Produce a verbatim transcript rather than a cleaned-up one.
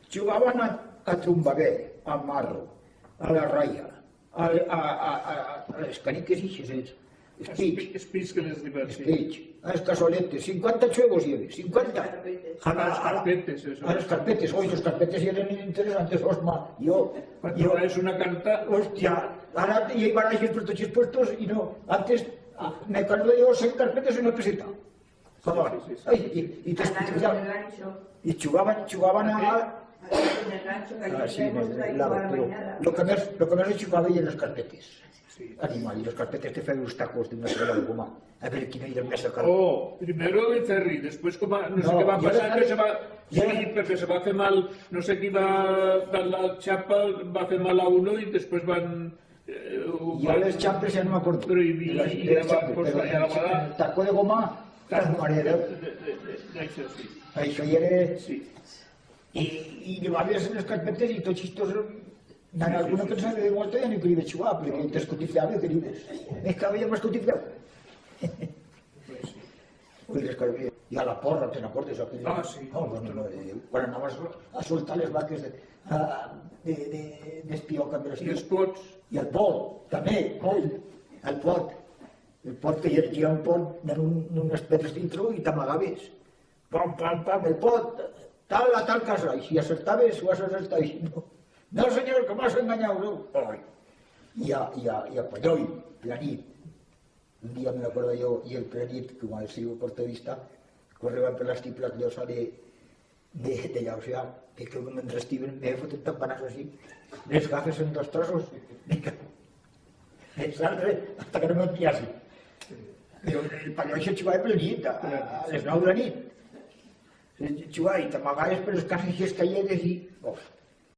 Chugaban a, a trumbaguer, a marro, a la raya, a, a, a, a, a les caniques ixes, es, espich, Espich que les diga, sí. Espich, a les casoletes, cincuenta chuegos i hebe, cincuenta. A les carpetes, eso. A les carpetes, oi, los carpetes i eren interesantes, osma, yo, Cuando yo, es una carta, hostia, ahora i hai baraixes per tots los puestos y no, antes, ah, me acuerdo yo, cent carpetes una peseta. Vamos, sí, sí, sí. Ai, y, y te escuchaba. Y chugaban, chugaban a... Ah, sí, en el, claro, pero lo que más, lo que más se chugaba en los carpetes. Sí. Animal, y los carpetes te feban los tacos de una sola goma. A ver, quién era el más cercano. Oh, primero el ferri, después como, no sé qué va a pasar, que se va, sí, porque se va a hacer mal, no sé qué va a dar la chapa, va a hacer mal a uno y después van, eh, yo les chapes ya no me acuerdo. Prohibir, pero el taco de goma, las maneras. Eso sí. Eso ya era. Sí. Y, y llevaves en los carpetes y todos estos, dan alguno que no sabe de vuelta ya no quería chugar, porque te escotifeaba y querías. Es que había más escotifeado. Ui, les carpetes. Y a la porra, ¿te n'acuerdes? Ah, sí. No, no, no, eh, bueno, nada más a soltar les vaques de, a, de, de, d'espioca, pero sí. Y els pots. Y el pot, también, oi, el pot. El pot que ye, ye un pot, en un, unas pedras dentro y t'amagaves. Pam, pam, pam, el pot, tal a tal casa. Y si acertabes, vas acertar. Y si no, no, señor, que m'has engañado, no. Oi. Y a, y a, y a Palloi, Planit. Un día me acuerdo yo, y el Planit, como ha sido cortevista, correba per las triplas de Osa de, de, de Llausea, que creo que me enrestiven, me foten tampanazo así, les gafes en dos trozos, me salve hasta que no me pillase. Pero el Palloi se chugaba el Planit, a, a les nou de la nit. Se chugaba y t'amagaves per les cases y escalleres y, oh.